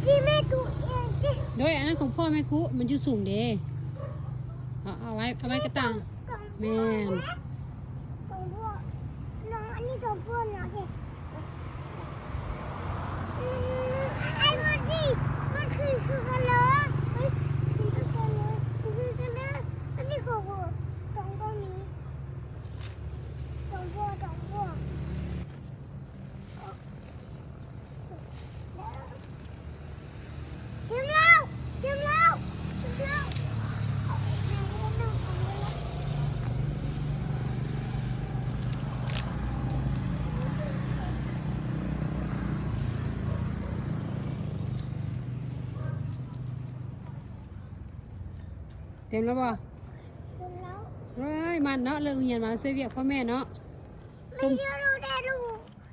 ທີ່ແມ່ຕຸເອງຕິ ໂດຍ ອັນນັ້ນຂອງພໍ່ແມ່ກຸ ມັນຢູ່ສູງເດ້. ເອົາ ເອົາໄວ້ ເອົາໄວ້ກະຕ່າງ. ແມ່ນ ຂອງພໍ່ ນ້ອງ ອັນນີ້ຂອງພໍ່ນ້ອງເດ້. ອືມ ອັນ ອັນ ມັນຊິ ມັນຄື ຄືກັນເລີຍ. ເຮີ້ຍ ຄືກັນເລີຍ ຄືກັນເລີຍ. ອັນນີ້ຂອງພໍ່ ຂອງ ຂອງນີ້ ຂອງພໍ່ ຂອງພໍ່. ເຕັມແລ້ວ ເຕັມແລ້ວ ເຕັມແລ້ວ. ເຕັມແລ້ວບໍ່? ເຕັມແລ້ວ. ເອີຍ ມັນເນາະ ເລີກໂຮງຮຽນມາ ຊ່ວຍວຽກພໍ່ແມ່ເນາະ. ແມ່ ລູກ ລູກ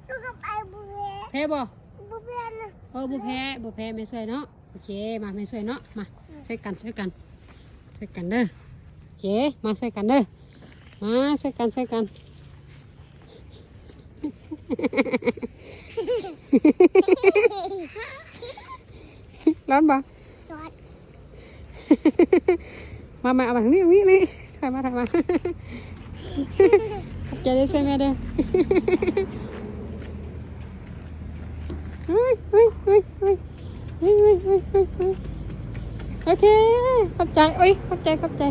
ລູກກໍໄປບໍ່ແພ້ ແພ້ບໍ່? ບໍ່ແພ້ນະ. ເອີ ບໍ່ແພ້ ບໍ່ແພ້ ແມ່ຊ່ວຍເນາະ. ໂອເຄ ມາ ແມ່ຊ່ວຍເນາະ. ມາ ອືມ ຊ່ວຍກັນ ຊ່ວຍກັນ ຊ່ວຍກັນເດີ. ໂອເຄ ມາ ຊ່ວຍກັນເດີ. ມາ ຊ່ວຍກັນ ຊ່ວຍກັນ. ຮ້ອນບໍ່? ມາ ມາ ເອົາມາທາງນີ້ ທາງນີ້ ນີ້ ຖອຍມາ ຖອຍມາ. ຂອບໃຈເດີ ຊ່ວຍແມ່ເດີ. ເຮີ້ຍ ເຮີ້ຍ ເຮີ້ຍ ເຮີ້ຍ ເຮີ້ຍ ເຮີ້ຍ ເຮີ້ຍ. ໂອເຄ ຂອບໃຈ ໂອ້ຍ ຂອບໃຈ ຂອບໃຈ.